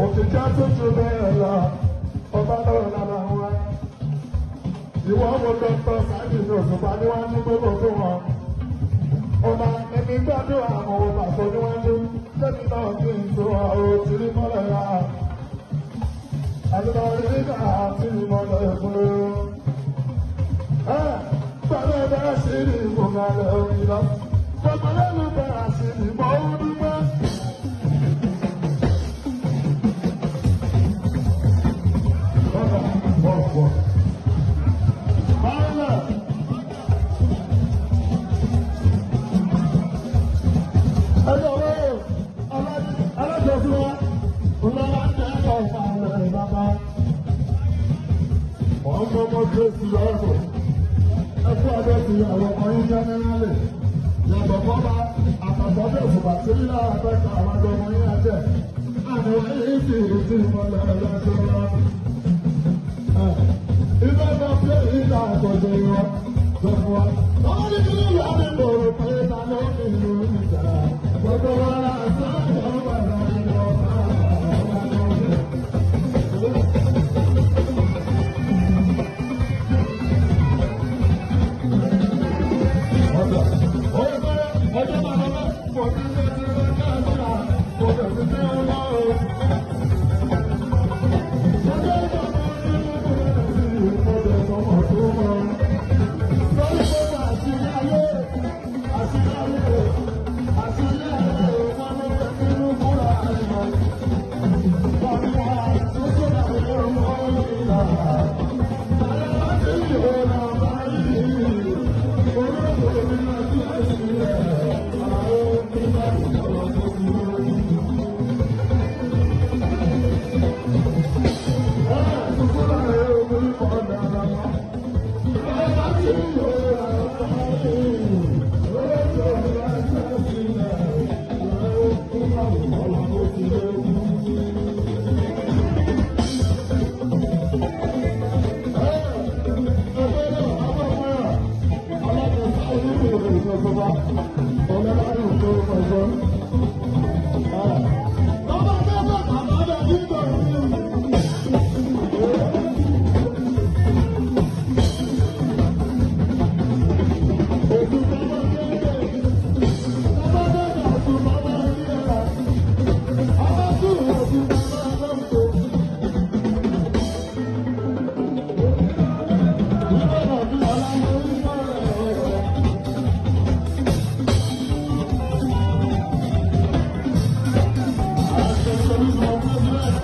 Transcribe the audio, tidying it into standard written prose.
Òkìkí tó ju bẹ́ẹ̀ lọ, ọba náà lára wa. Ìwọ wo dọ́kítọ̀ Sáyidì ní Òṣùpá níwájú gbogbo fún wọn. Ọba ẹni gbádùn àwọn ọba tó níwájú, lẹ́ni náà kí n tó àwọn òtí mọ́lẹ̀ rà. Àlùbárí náà ti mọ́lẹ̀ fún un. Gbọ́dọ̀ bẹ́ẹ̀ sí ní ìmọ̀gàlẹ̀ òyìn lọ. Gbogbo lẹ́nu bẹ́ẹ̀ sí ní mọ́ ó dúpẹ́.